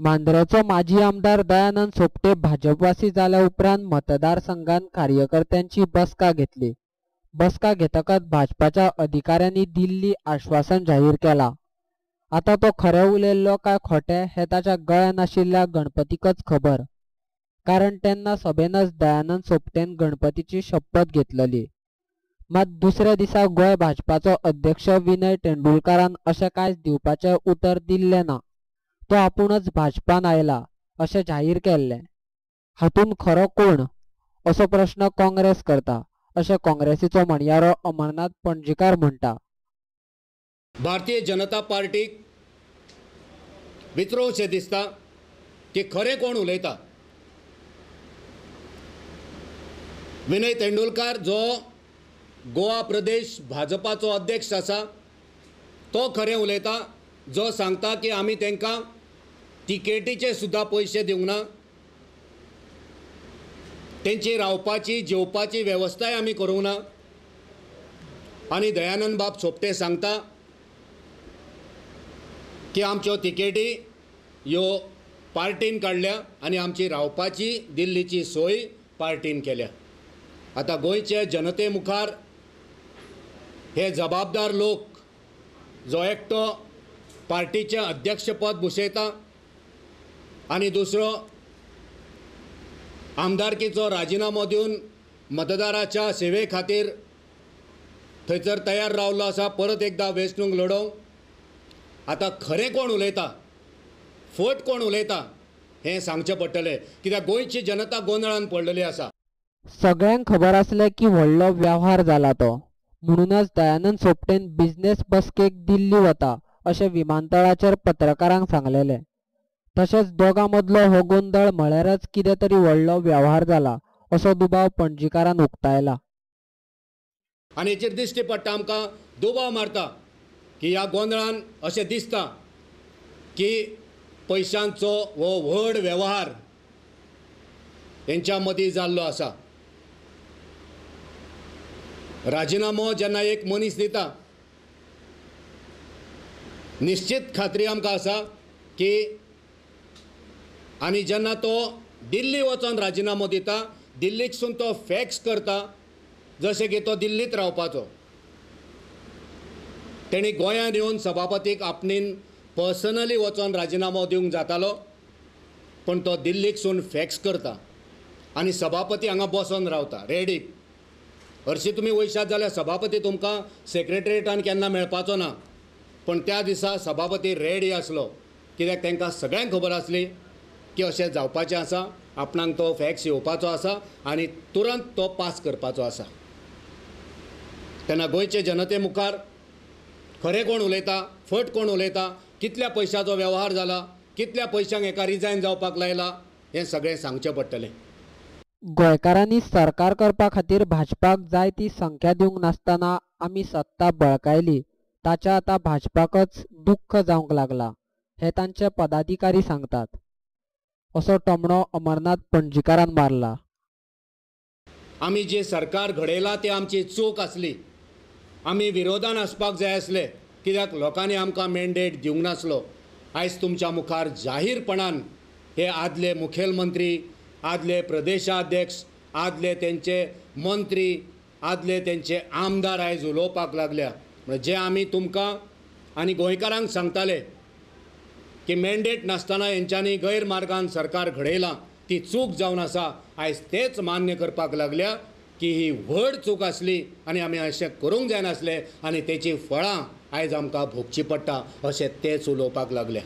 मांद्रेचो माजी आमदार दयानंद सोपटे भाजपवासी जाल्या उपरांत मतदारसंघात कार्यकर्त्यांची बसका घेतली. बसका घेतकच भाजपाच्या अधिकाऱ्यांनी दिल्ली आश्वासन जाहीर केला. आता तो खरें उलयल्लो काय खोटें हें ताच्या गळ्यान आशिल्ल्या गणपतीकच खबर, कारण तेन्ना सभेनच दयानंद सोपटेन गणपतीची शपथ घेतलेली. मात दुसऱ्या दिसा गोंय भाजपाचो अध्यक्ष विनय तेंडुलकारान अशें कांयच दिवपाचें उतर दिल्लें ना. तो आपूणच भाजपान आयला अशें जाहीर केल्लें. हातूंत खरो कोण असो प्रश्न काँग्रेस करता अशें काँग्रेसीचो म्हणयारो अमरनाथ पणजीकार म्हणटा. भारतीय जनता पार्टीक विचारोवचें दिसता की खरें कोण उलयता. विनय तेंडुलकार जो गोवा प्रदेश भाजपाचो अध्यक्ष आसा तो खरें उलयता, जो सांगता की आमी तांकां तिकेटीचे सुद्दां पयशे दिवंक ना, तेंची रावपाची जेवपाची वेवस्थाय आमी करूंक ना. आनी दयानंद बाब सोपटे सांगता की आमच्यो तिकेटी ह्यो पार्टीन काडल्या आनी आमची रावपाची दिल्लीची सोय पार्टीन केल्या. आतां गोंयचे जनते मुखार हे जबाबदार लोक, जो एकटो पार्टीचें अध्यक्षपद भुशयता आनी दुसरो आमदारकीचो राजिनामो दिवन मतदाराच्या सेवे खातीर थंयसर तयार रावलो आसा परत एकदा वेंचणूक लडोवंक. आतां खरें कोण उलयता, फट कोण उलयता हें सांगचें पडटलें, कित्याक गोंयची जनता गोंदळान पडलेली आसा. सगळ्यांक खबर आसलें की व्हडलो वेव्हार जाला तो, म्हणूनच दयानंद सोपटेन बिझनेस बसकेक दिल्ली वता अशें विमानतळाचेर पत्रकारांक सांगलेलें. तशेंच दोगां मदलो हो गोंदळ म्हळ्यारच कितें तरी व्हडलो वेव्हार जाला असो दुबाव पणजीकारान उक्तायला. आनी हेचेर दिश्टी पडटा, आमकां दुबाव मारता की ह्या गोंदळान अशें दिसता की पयशांचो हो व्हड वेव्हार हेंच्या मदीं जाल्लो आसा. राजिनामो जेन्ना एक मनीस दिता, निश्चित खात्री आमकां आसा की आनी जेन्ना तो दिल्ली वचोन राजिनामो दिता, दिल्लीकसून तो फॅक्स करता जशें की तो दिल्लींत रावपाचो. तेणी गोंयांत येवन सभापतीक आपणेन पर्सनली वचोन राजिनामो दिवंक जातालो, पूण तो दिल्लीकसून फॅक्स करता आनी सभापती हांगा बसोन रावता रेडी. हरशीं तुमी वयशात जाल्यार सभापती तुमकां सेक्रेटरीएटान केन्ना मेळपाचो ना, पूण त्या दिसा सभापती रेडी आसलो, कित्याक तांकां सगळ्यांक खबर आसली की अशें जावपाचें आसा, आपणाक तो फॅक्स येवपाचो आसा आनी तुरंत तो पास करपाचो आसा. तेन्ना गोंयचे जनते मुखार खरें कोण उलयता, फट कोण उलयता, कितल्या पयशाचो वेव्हार जाला, कितल्या पयशांक एका रिजायन जावपाक लायला हें सगळें सांगचें पडटलें. गोंयकारांनी सरकार करपा खातीर भाजपाक जाय ती संख्या दिवंक नासतना आमी सत्ता बळकायली, ताच्या आतां भाजपाकच दुख्ख जावंक लागला हें तांचे पदाधिकारी सांगतात असो टोमणो अमरनाथ पणजीकारान मारला. आमी जे सरकार घडयलां ते आमची चूक आसली, आमी विरोधान आसपाक जाय आसले, कित्याक लोकांनी आमकां मॅन्डेट दिवंक नासलो. आयज तुमच्या मुखार जाहीरपणान हे आदले मुखेलमंत्री, आदले प्रदेशाध्यक्ष, आदले तेंचे मंत्री, आदले तेंचे आमदार आयज उलोवपाक लागल्या. म्हणजे जे आमी तुमकां आनी गोंयकारांक सांगताले की मॅन्डेट नासतना हेंच्यांनी गैरमार्गान सरकार घडयलां ती चूक जावन आसा, आयज तेच मान्य करपाक लागल्या की ही व्हड चूक आसली आनी आमी अशें करूंक जायनासलें आनी तेची फळां आयज आमकां भोगची पडटा अशें तेच उलोवपाक लागल्या.